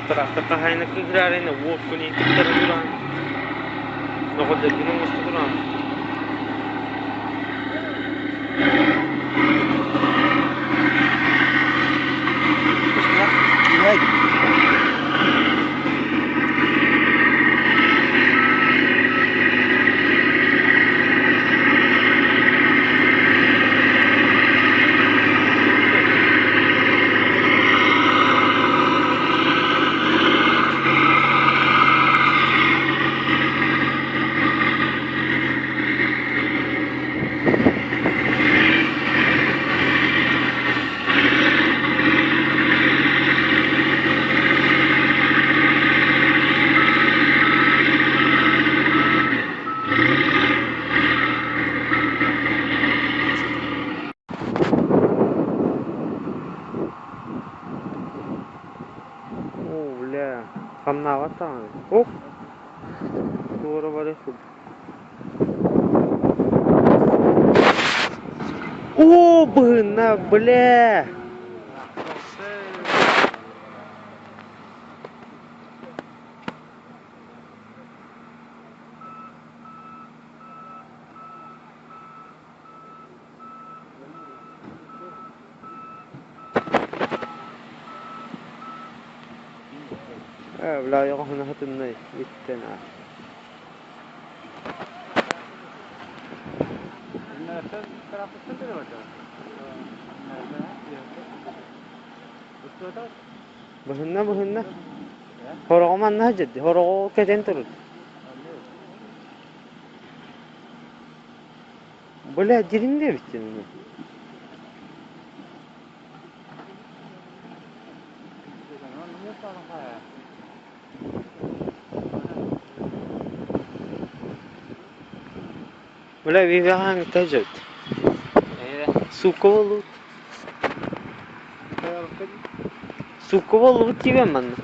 Трактор хаһаайына кыыһыраары уоккун иитиктэрин туран, доҕордоргун оҥосто туран. Оо, бля, хамнаабат даҕаны. Ох, туора барыах курдук. Оо, быһынна, бля! Ээ, бля, ойоҕоһун аһатыннай, иттэн аа. Быһынна, быһынна. Хороҕо манна сылдьар, хороҕо кэтэн турар. Бля, дириҥ да эбит ини. Бля, вивиаҥҥыта дьөт. Сука буоллубут. Сука буоллубут диибэн манна.